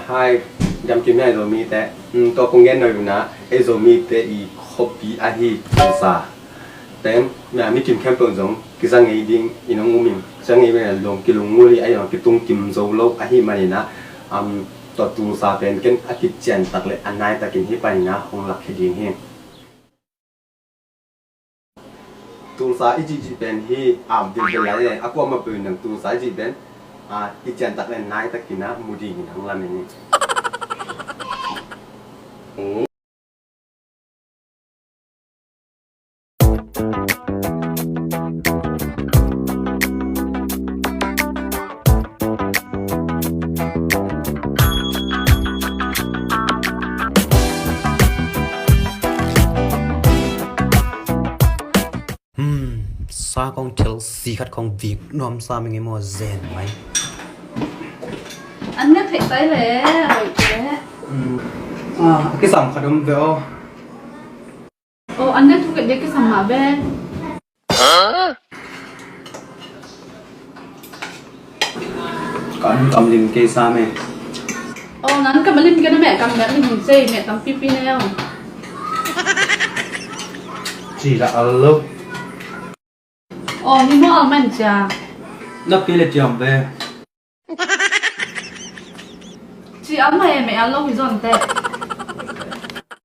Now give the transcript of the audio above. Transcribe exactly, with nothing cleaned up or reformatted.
Hai, dam kim hia Zomite. Hmm, tua kong gen nuam ina, ei Zomite i khuapi ahi Tulsa pen, mi, mi kim khempeuh zong kiza ngei ding in hong um in, kiza ngei pen lung, kilung ngul hi, ahi zong kitung kim zo lo ahih manin ah, um, tua Tulsa pen ken a kician tak le a nai takin hih panin ah hong lakkhia ding hi. Tulsa i cihcih pen hi, a, bilbel lai e, a kuamah peuh in Tulsa i cih pen, a, kician tak le nai takin ah mu dingin hong lamen hi. Hmm, sa kong thil si khat kong vik nuam sa ming i maw zen mai. An ne thei tai le, oi te. Hmm. Ah, kisam khat om ve aw. Oh, an ne thu khat dia kisam ma ve. Kan kam lim kei sa me. Oh, nan kam lim kei na me, kam lim lim sei me, tam pipi ne aw. Ci la al lo. Oh, ni mo al man cia. Na pi le ciam ve. Ci al ma e me al lo hi zon te.